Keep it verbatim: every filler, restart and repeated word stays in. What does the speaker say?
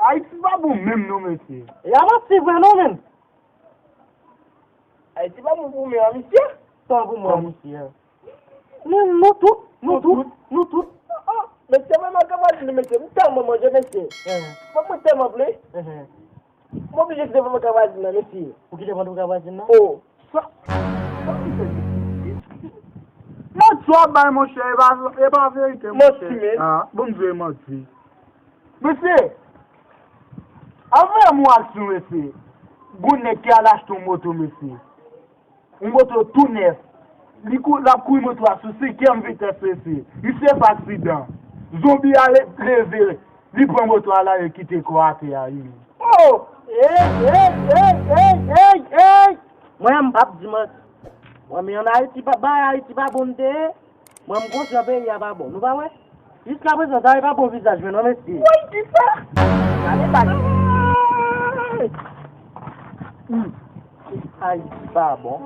Ayiti pa bon menm non, mesye. E a manti vre non, menm. Ayiti pa bon pou mwen, misye. Pa pou mwen, misye. Nou, nou tout, nou tout, nou tout. Mesye, mwen, mwen ka vwazin, mesye. M tèlman manje, mesye. Mwen, mwen tèlman vle. M oblije kite mwen ka vwazin nan, mesye. Ou kite mwen ka vwazin nan? Oh. Sa, sa ki fè? Manti w ap bay, monchè, e pa, e pa verite, monchè. Manti, men. Ah, bon, m di w e manti. Mesye, anvan m wè aksyon, mesye. Gon nèg ki al achte yon moto, mesye. Yon moto tou nèf. Li kou, l ap kouri moto a sou senkyèm vitès, mesye. Misye fè aksidan. Zonbi a le-, leve. Li pran moto a, l ale kite kò atè a, wi. Oh! Ey, ey, ey, ey, ey, ey! Mwen, m p ap di manti. Mwen, men ann Ayiti, pa, bay Ayiti pa bon m te ye. Mwen, m konsyan peyi a pa bon. Nou pa wè? Jiskaprezan, sa e pa bon vizaj mwen non, mesye. Woy, ki sa? Gade bagay. Ayiti pa bon.